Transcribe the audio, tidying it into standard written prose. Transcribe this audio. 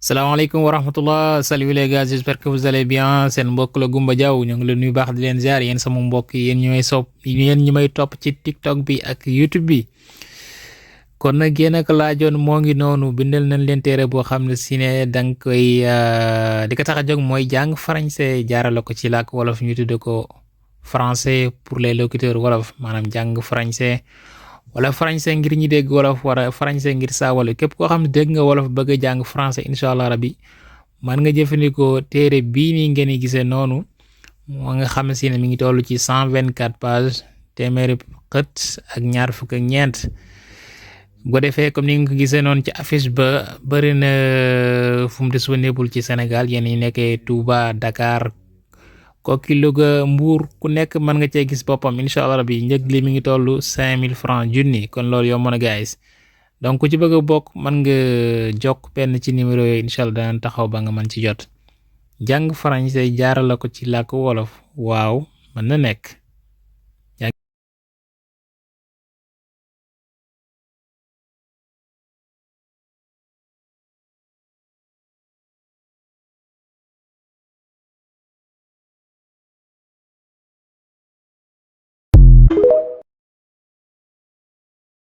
salaamaaleykum wa rahmatullah, salut les gars, j'espère que vous allez bien. Seen mbokk la Goumba Diaw ñoo ngi leen nuyu baax di leen ziar yéen sama mbokk yéen ñi may yéen ñi may topp ci TikTok bi ak YouTube bi. kon nag yéen ak laajoon moo ngi noonu bindal nañ leen téere boo xam ne si ne danga koy di ko tax a jóg mooy jàng français jaarale ko ci làkk wolof ñu tudde ko français pour les locuteurs wolof maanaam jàng français wala français ngir ñi dégg wolof wala français ngir saa wala képp koo xam ne dégg nga wolof bëgg a jàng français incha allah rabbi man nga jëfandikoo téere bii nii ngeen di gisee noonu moo nga xam si ne mi ngi toll ci 124 pages téeméeri xët ak ñaar fukk ak ñeent bu ko defee comme ni nga ko gisee noonu ci affiche ba bëri na fu mu disponible ci Sénégal yéen ñi nekkee Touba Dakar Koki Louga Mbour ku nekk mën nga cee gis boppam incha allah rabbi njëg li mi ngi toll 5000 francs junni kon loolu yomb na guys donc ku ci bëgg a bokk mën nga jokk benn ci numéro yooyu incha allah dana taxaw ba nga mën ci jot jàng français jaarale ko ci làkk wolof waaw mën na nekk.